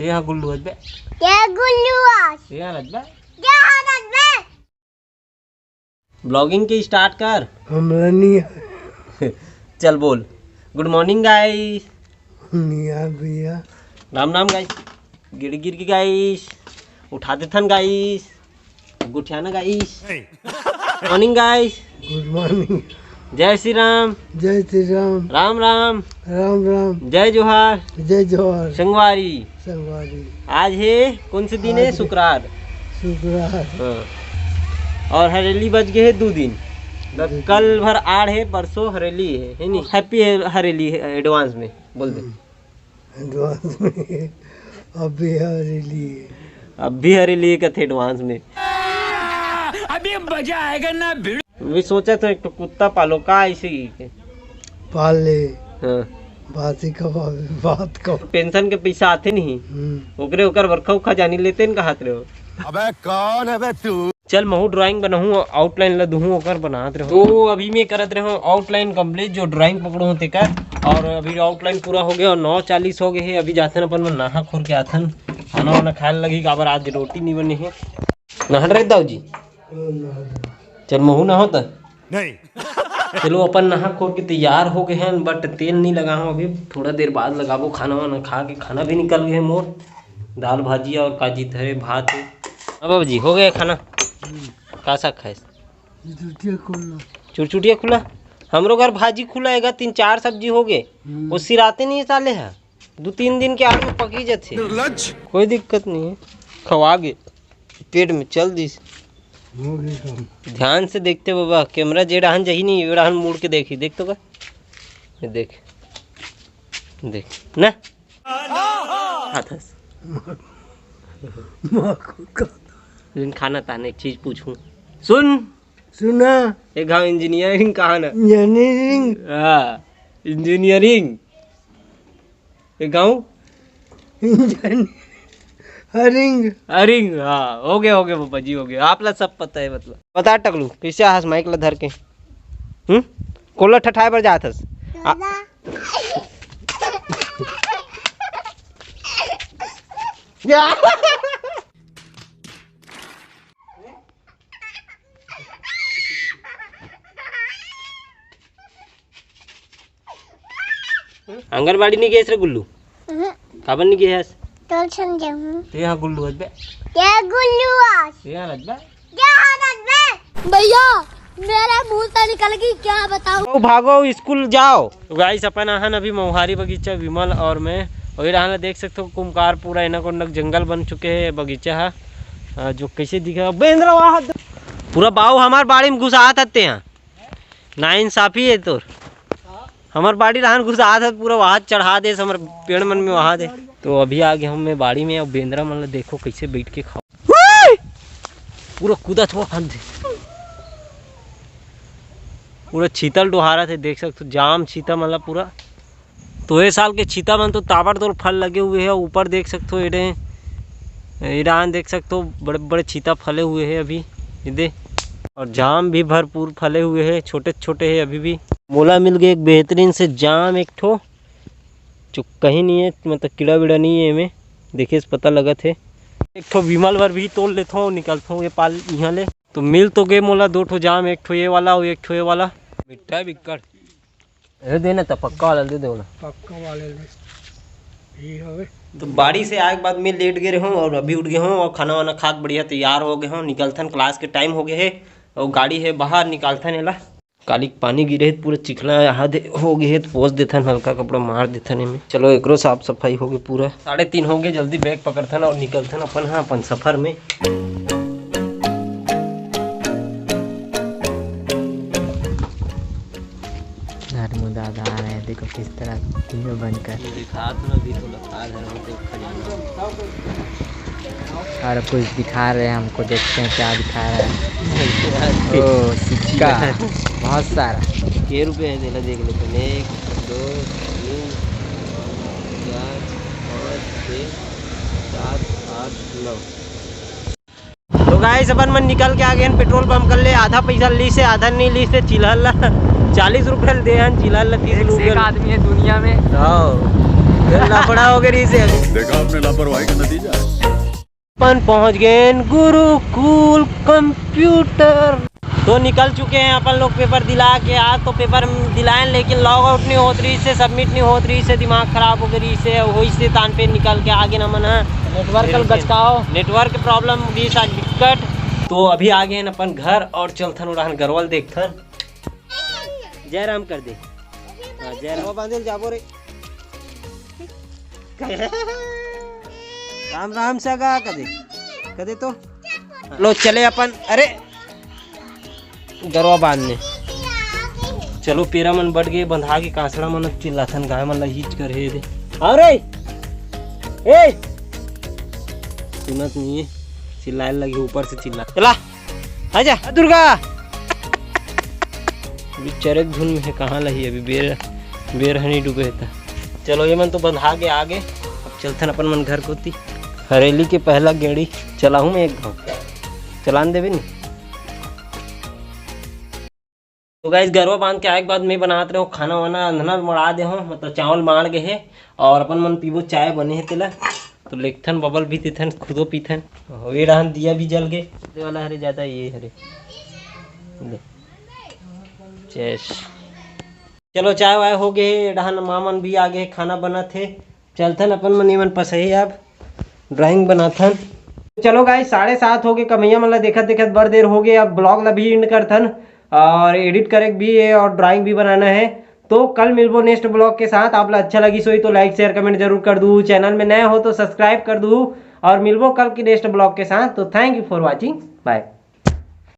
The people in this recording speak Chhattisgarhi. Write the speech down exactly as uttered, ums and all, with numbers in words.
ते हा गुल्लू अजबे। ये गुल्लू आज। ते हा रजबे। ये हा रजबे। ब्लॉगिंग के स्टार्ट कर। हमरा नहीं। चल बोल। गुड मॉर्निंग गाइस। नहीं यार भैया। राम राम गाइस। गिर गिर के गाइस। उठा देथन गाइस। गुठियाना गाइस। मॉर्निंग गाइस। गुड मॉर्निंग। जय श्री राम। जय श्री राम। राम राम। राम राम। जय जोहार। जय जोहार। संगवारी। संगवारी। आज हे कौन से दिन हे? आज शुक्रार। शुक्रार। हाँ। और हरेली बच गए हे दो दिन। तो दो दिन। कल भर आड़ हे, परसों हरेली हे, है नी? हैप्पी हरेली हे, एडवांस में बोल दे। हम्म। एडवांस में। अब भी हरेली हे। अब भी हरेली हे कथे एडवांस में। अभी मजा आएगा ना भिड़ू। मैं सोचा था एक तो कुत्ता पालो का ऐसे ही के। पाल ले। हाँ। बासी कब आवे, बात कब। पेंशन के पैसा आते नहीं। हम्म। ओकरे ओकर बरखा उखा जानी लेते न कहत रहो। अबे कौन है बे तू? चल महू ड्राइंग बनाहूँ, आउटलाइन ला दूहूँ ओकर बनात रहो। तो अभी मैं करत रहो आउटलाइन कंप्लीट, जो ड्राइंग पकड़ो हो तेकर। और अभी आउटलाइन पूरा हो गया और नौ चालीस हो गए हे। अभी जाथन अपन मन नहा खोर के आथन, खाना वाना खाए लगी, काबर आज रोटी नहीं बने हे। नहा रहे दाऊ जी। चल महू नहा त। नहीं। चलो अपन नहा खोर के तैयार हो गए हैं, बट तेल नहीं लगा हूँ अभी, थोड़ा देर बाद लगाबो। खाना वाना खा के, खाना भी निकल गए मोर, दाल भाजी और काजी धरे भात हे। अब बाबूजी हो गया खाना। का साग खाए? चुरचुटिया खुला। चुरचुटिया खुला। हमरो घर भाजी खुला हेगा, तीन चार सब्जी हो गए। हम्म। वो सिराते नहीं साले है, दो तीन दिन के आलू पकी जाथे। निर्लज। कोई दिक्कत नहीं है, खवा गे, पेट में चल दिस। हो गई काम। ध्यान से देखते बाबा, कैमरा जे डहान जही नहीं, ये डहान मुड़ के देखी, देख तो का, ये देख, देख ना। हाथस। माँ को का। लेकिन खाना ताने एक चीज पूछूं। सुन। सुना। एक गाँव इंजीनियरिंग कहा ना? इंजीनियरिंग। हाँ, इंजीनियरिंग। एक गाँव? इंजीनियरिंग। अरिंग, हाँ, हो गया, हो गया बाबा जी, हो गया। आपला सब पता है मतलब। बता टकलू, कैसे हास माइक ला धर के? हम्म? कोला ठठाए बर जात हस? आ- दादा। आंगनबाड़ी नहीं गए रे गुल्लू? उहुं। काबर नहीं गए हस? तोर संग जाहूं। ते हा गुल्लू अजबे। ते गुल्लू आज। ते हा अजबे। ते हा अजबे। भैया, मेरे मुंह से निकल गई, क्या बताऊं? भागो, भागो, स्कूल जाओ। तो गाइस, अपन आहन अभी मौहारी बगीचा, विमल और मैं। वही रहन ला देख सकते हो, कुमकार पूरा एनक ओनक जंगल बन चुके हैं, बगीचा है। आ, जो कैसे दिखा, बेंद्रा वाह, पूरा बाऊ हमार बाड़ी में घुसात हते हैं। नाइंसाफी है तोर। हमर बाड़ी रहन घुसात है, पूरा वहां चढ़ा दे, हमर पेड़ मन में वहां दे। तो अभी आ गए हम मैं बाड़ी में, अब बेंद्रा मन ला देखो कैसे बैठ के खाओ। पूरा कूदत हुआ खान दे। पूरा छीतल डोहारत हे, देख सकते हो, जाम छीता मतलब पूरा। तो ये साल के छीता मन तो ताबड़तोड़ फल लगे हुए हैं। ऊपर देख सकते हो, एडे, एडान देख सकते हो, बड़े बड़े छीता फले हुए हैं अभी, ये दे। और जाम भी भरपूर फले हुए हैं, छोटे छोटे हैं अभी भी। मोला मिल गए एक बेहतरीन से जाम, एक ठो जो कहीं नहीं है, मतलब कीड़ा वीड़ा नहीं है एमे, देखे से पता लगत है। एक ठो विमल बर भी तोड़ लेथो, निकलथो ये पाल यहाँ ले। तो मिल तो गए मोला दो ठो जाम, एक ठो ये वाला और एक ठो ये वाला। मिट्ठा है बिक्कट। अरे दे ना, त पक्का वाला दे दे ना। पक्का वाले ले। ये हवे। तो बाड़ी से आए के बाद मैं लेट गए रहूँ और अभी उठ गए हूँ और खाना वाना खा के बढ़िया तैयार हो गए हूँ। निकलथन, क्लास के टाइम हो गए है और गाड़ी है बाहर, निकालथन एला। काली पानी गिरे है, पूरा चिखला यहाँ दे, हो गए है, तो पोंछ देथन, हल्का कपड़ा मार देथन एमे। चलो एकरो साफ सफाई हो गए पूरा। साढ़े तीन हो गए, जल्दी बैग पकड़थन और निकलथन अपन, हाँ, अपन सफर में। घर में दादा आ रहे हैं, देखो किस तरह तीनों बनकर। दिखात में भी तो लफड़ा घर में देख खड़ी। और कुछ दिखा रहे हैं हमको, देखते हैं क्या दिखा रहे हैं। ओ, सिक्का, बहुत सारा। के रुपये है, देला देख लेते हैं। एक, दो, तीन, चार, पाँच, छः, सात, आठ, नौ। तो गाइस, अपन मन निकल के आ गए हैं पेट्रोल पंप कर ले। आधा पैसा लीस हे, आधा नहीं लीस हे। चिल्हर ला चालीस रुपये दे हन, चिल्हर ला तीस एक से एक रुपये। आदमी है दुनिया में। हाँ। लफड़ा हो गई से अभी। देखा आपने लापरवाही का नतीजा है। अपन पहुंच गए हैं गुरुकुल कंप्यूटर। तो निकल चुके हैं अपन लोग पेपर दिला के। आज तो पेपर दिलाए, लेकिन लॉग आउट नहीं होत रही से, सबमिट नहीं होत रही से, दिमाग खराब हो गई से, वही से तान पे निकल के आगे ना मन है। नेटवर्क कल गचकाओ। नेटवर्क प्रॉब्लम भी सा दिक्कत। तो अभी आगे हैं अपन घर और चलथन उड़ान गरवल देखथन। जय राम कर दे। हाँ, जय राम। बांधे ल जाबो रे। राम राम सगा कदे, कदे तो। लो चले अपन। अरे गरवा बांधने। चलो पेरा मन बढ़ गए, बंधा के कांसड़ा मन चिल्लाथन, गाय मन ला हिच कर हे दे। अरे ए सुनत नहीं है, चिल्लाए लगी ऊपर से चिल्ला। चला आजा दुर्गा। अभी चरक धुन में है, कहाँ लही अभी बेर, बेर हनी डूबे है ता। चलो ये मन तो बंधा के आगे, अब चलथन अपन मन घर कोती। हरेली के पहला गेड़ी चलाहूँ मैं एक घाव, चलान देबे नी। तो गाइस गरवा बांध के आए के बाद मैं बनात रहे खाना वाना अंधना मड़ा दे हूँ, मतलब चावल माड़ गए है और अपन मन पीबो चाय बने है तेला। तो लेखथन बबल भी पीथन खुदो पीथन। ये डहन दिया भी जल गए, ये वाला हरे ज्यादा ये हरे। ले। चेस। चलो चाय वाय हो गए, डहन माँ मन भी आ गए, खाना बना थे। चलथन अपन मन एमन पसही अब ड्राइंग बनाथन। चलो गाइस साढ़े सात हो गए, कमैया मन ला देखत देखत बड़ देर हो गए। अब ब्लॉग ला भी एंड करथन और एडिट करे भी है और ड्राइंग भी बनाना है। तो कल मिलबो नेक्स्ट ब्लॉग के साथ। आप ला अच्छा लगी सोई तो लाइक शेयर कमेंट जरूर कर दू, चैनल में नए हो तो सब्सक्राइब कर दू और मिलबो कल की नेक्स्ट ब्लॉग के साथ। तो thank you for watching, bye।